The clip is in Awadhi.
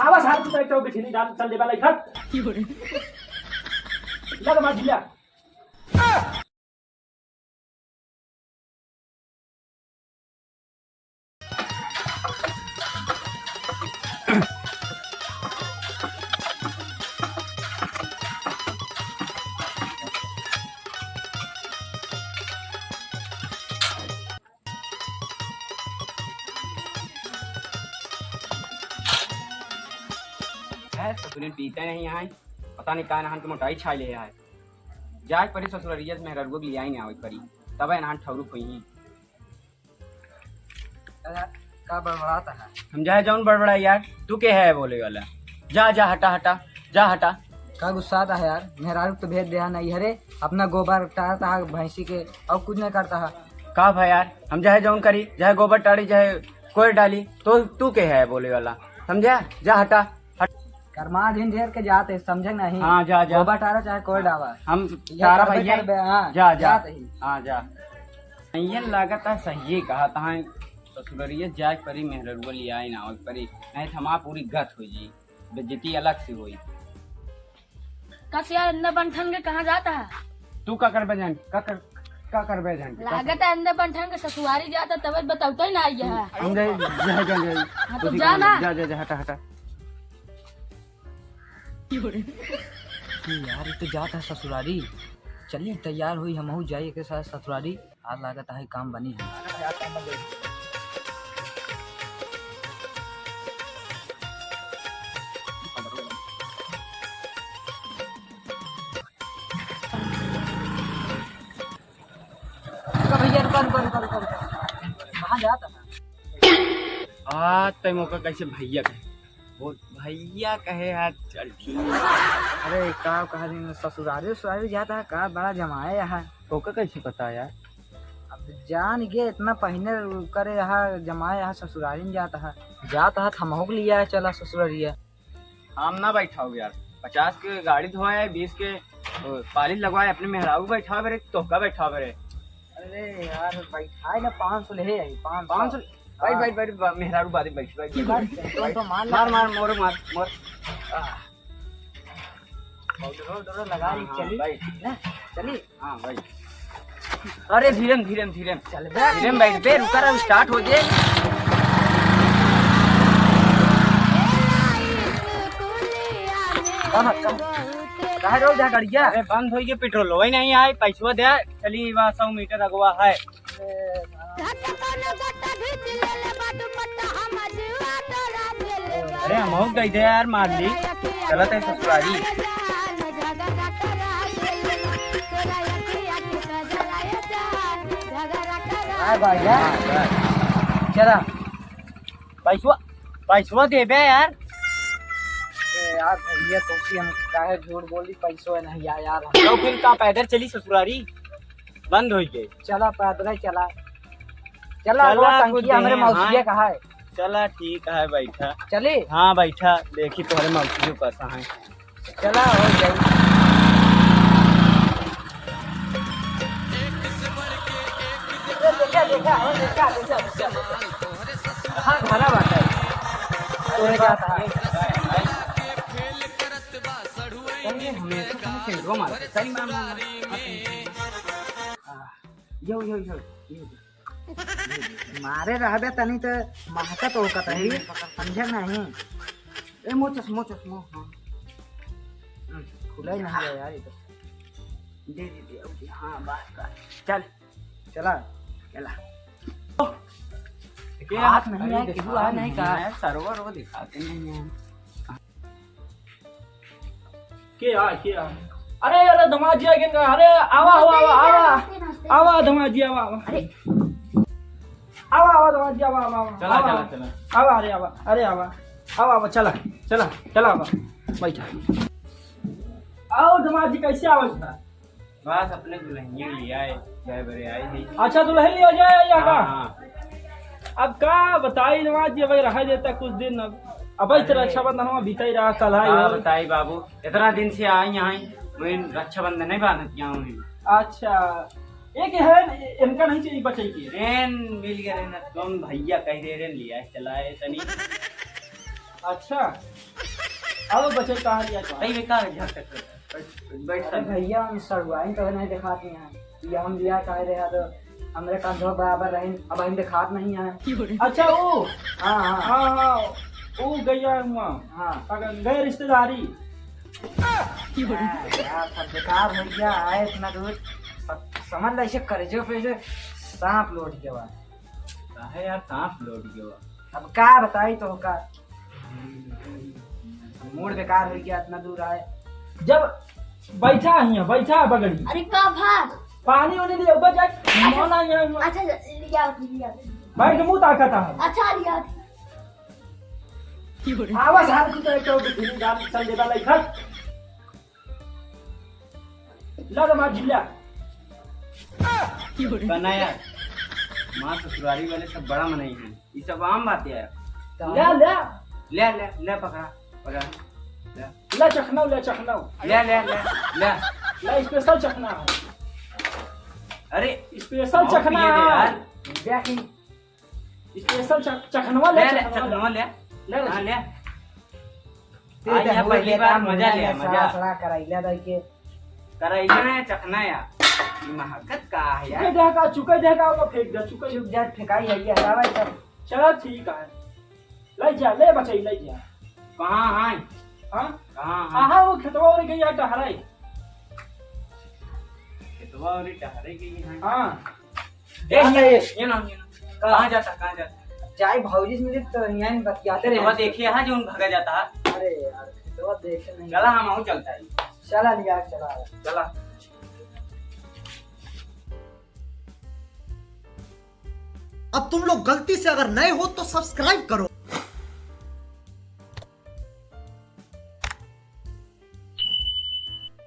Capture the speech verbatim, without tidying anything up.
अब साहब, तू तो एक तो बिठली डाल, चल देबा लाइक हट। लग मार दिया। है, ससुरिन पीते नहीं है, पता नहीं का नहान के मोटाई छाई ले है। जाए परी ससुररिया से मेहररुआ के लियाई ना आवे परी, तबे नहान ठौरुक होई। अरे, का बड़बड़ाता है? हम जाए जौन बड़बड़ा यार, तू के है बोले वाला? जा, जा, हटा, हटा, जा, हटा। का गुस्सा आता है यार? मेहरारू तो भेज दिया नहीं हरे, अपना गोबर टारता है भैंसी के, और कुछ नहीं करता है। का भाई यार, हम चाहे जौन करी, चाहे गोबर टारी, चाहे कोई डाली, तो तू के है बोले वाला? समझा? जा हटा, हट। कर्मा दिन ढेर के जाते, समझे नहीं? हाँ, जा, जा। गोबर टारा चाहे कोई डावा। हम ये तारा करबे भैया। करबे, हाँ, जा, जा। जात ही। हाँ, जा। ये लागत है सही कहा तहाँ, ससुररिया जाए परी, मेहररुआ लियाई ना आवे परी, नहीं तो हमार पूरी गत हो जी, बेइज्जती अलग से होई। कस यार, अंदर बंठन के कहाँ जाता है? तू का करबे जान? का कर, का करबे जान? लागत है अंदर बंठन के ससुरारी जाता, तब बतौते ही ना आई है। हम जाए, जा, जा, जा। हाँ, तो उसी जा काम ना। जा, जा, जा, हटा, हटा। ए यार, ये तो जाता है ससुरारी। चलिए, तैयार हुई, हमहू जाइए के साथ ससुरारी। आज लागत है काम बनी है। रुका भैया, रुका, रुका, रुका, रुका, रुका। कहाँ जाता है? आ, तै मौका कैसे भैया कहे? बोल, भैया कहे यार, चल ठीक। अरे, का कहा दिन ससुरारी उसुरारी जाता है का? बड़ा जमाए यहाँ। तोका कैसे पता यार? अब जान गए, इतना पहिने करे यहाँ, जमाए यहाँ ससुरारी में जाता है। जाता है, थमहू के लिया है, चला ससुरारिया। हम ना बैठाओ यार, पचास के गाड़ी धोए, बीस के, ओ, पालिश लगवाए, अपने मेहरारू बैठावे रे, तोहका बैठावे रे। अरे यार, बैठाए ना, पाँच सौ ले आई, पाँच सौ। पाँच सौ? बैठ, हाँ। बैठ, बैठ, बा-, मेहरारू बादे बैठ, बैठ, बैठ, बस, बैठ। तो, तो मान ला। मार, मार, मोर, मार, मोर। आह। पाउडर, पाउडर लगा ली, हाँ, हाँ, चली। बैठ। ना, चली। हाँ भाई। अरे धीरम, धीरम, धीरम। चल बे। धीरम बैठ बे, रुका रहा, start हो जे। कहाँ, कहाँ? काहे रोक दे गड़िया? अरे बंद होई गए, पेट्रोल वही नहीं आए, पैसवा दे, चली वहाँ सौ मीटर अगवा है। अरे, हमहू दे दे यार, मार ली। चलत है ससुरारी। आ भाई, आ। चला। पैसवा, पैसवा देबे यार। ए यार, भैया, तुमसे हम काहे झूठ बोली, पैसवा नहीं आया यार। तो फिर का पैदल चली ससुरारी? बंद होई गई। चला, पैदल चला। चला, चला, वो टंकी कुछ हमरे देहे, मौसिया हाँ। का है। चला, ठीक है, बैठा। चली? हाँ, बैठा, देखी तोहरे मौसी के पास है। चला, हो जाई। देखा, देखा, हो, देखा, देखा, देखा। हाँ, भला बात है। तोरे क्या था? अरे, हमें तो कहीं से रो मार, सही मार, मार, मार। यो, यो, यो, यो। मारे रहबे तनी त महकत ओकत रही, समझे नहीं? ए, मोचस, मोचस, मो, हाँ। हम्म, खुला ही नहीं है यार, ये तो। दे, दे, दे, ओके, हाँ, बस, बस। चल। चला। चला। के हाथ हाथ नहीं नहीं है, दिखा, केहू आ नहीं नहीं का? है, सरवा रो दिखाते नहीं है। के आ, के आ? अरे, अरे, दमाद जी आ गए का? अरे, आवा, आवा, आवा, आवा। नमस्ते, नमस्ते। आवा, दमाद जी, आवा, आवा। अरे। आवा, आवा, दमाद जी, आवा, आवा, आवा। चला, आवा, चला, आवा। चला। अरे, आवा, अरे, आवा। आवा, आवा, चला, चला, चला, आवा। बैठा। आओ, दमाद जी, कैसे आवा था? बस अपने दुल्हनिया लिया है, जाए बरे आई नहीं। अच्छा, दुल्हन लिया जाए, या का? हाँ, हाँ। अब का बताई दमाद जी, अब रहा देता कुछ दिन, अब, अब इस तरह अरे। रक्षाबंधन हुआ, बीता ही रहा, कल है, का और बताई बाबू, इतना दिन से आई यहाँ, मैं रक्षाबंधन नहीं बांधत यहाँ हूँ। अच्छा, एक है, इनका नहीं चाहिए, बचाई के। रेन मिल गया, रेन, तुम भैया कह दे, रेन लिया है, चला है तनी। अच्छा, अब बचे कहाँ लिया था? कहीं भी कहाँ झाँक सकते हैं? बैठ, बैठ अरे सकते हैं। भैया, हम सड़ुआइन तो नहीं दिखाते हैं। ये हम लिया कहे रहे तो हमरे कंधो बराबर रहे, अब हम दिखात नहीं है। अच्छा, वो हाँ, हाँ। हाँ, हाँ, वो गया हुआ। हाँ। अगर गए रिश्तेदारी। हाँ, यार, सब बेकार हो गया, आए इतना दूर। सब समझ ला, इसे करेजो पे से सांप लोट गया बा। काहे यार, सांप लोट गया बा? अब का बताई तो का, मूड बेकार हो गया, इतना दूर आए। जब बैठा ही है, बैठा है बगड़ी। अरे का भात? पानी उनी ले ऊपर जाए, अच्छा। मौन आ गया हुआ। अच्छा, लिया, लिया। बैठ के मुंह ताकत है। अच्छा, लिया। आवाज हाल की तरह क्यों बिजली डाल चल देता लाइक हट। ला तो मार जिल्ला। का ना यार, माँ ससुरारी वाले सब बड़ा मनई हैं, ये सब आम बात है यार। ले, ले। ले, ले, ले पकड़ा, पकड़ा। ले। ले चखना, ले चखना। ले, ले, ले, ले। ले special चखना है। अरे, special माउथ चखना पिए दे है। यार। देखी। Special चख-, चखनवा ले, ले, ले, चखनवा ले। चखनवा ले। ले, ले। हाँ, ले। ते आज यहाँ देखो, पहली ये बार काम मजा हो लिया, गया, मजा। सड़ा, सड़ा करैला दे के। करैला है, चखना यार। ये महकत का है यार? चुके दे का, चुके दे का, ओका फेंक दे, चुके। चुप जा, फेंकाई है, ये हटावा इधर। चला, ठीक है। ले जा, ले बचाई, ले जा। कहाँ है? हाँ? कहाँ है? आहा, वो खेतवा ओरी गई है, टहराई। खेतवा ओरी टहरे गई है? हाँ। ए, जाता ये, है। ये ना, ये ना। का? कहाँ जाता, कहाँ जाता? जाए भौजी से मिले तो यहाँ बतियाते खेतवा रहे। देखिए, हाँ, जो उन भागा जाता है। अरे यार, खेतवा देखे नहीं। चला, हम आऊ चलता है। चला लिया, चला। चला। अब तुम लोग गलती से अगर नए हो तो subscribe करो।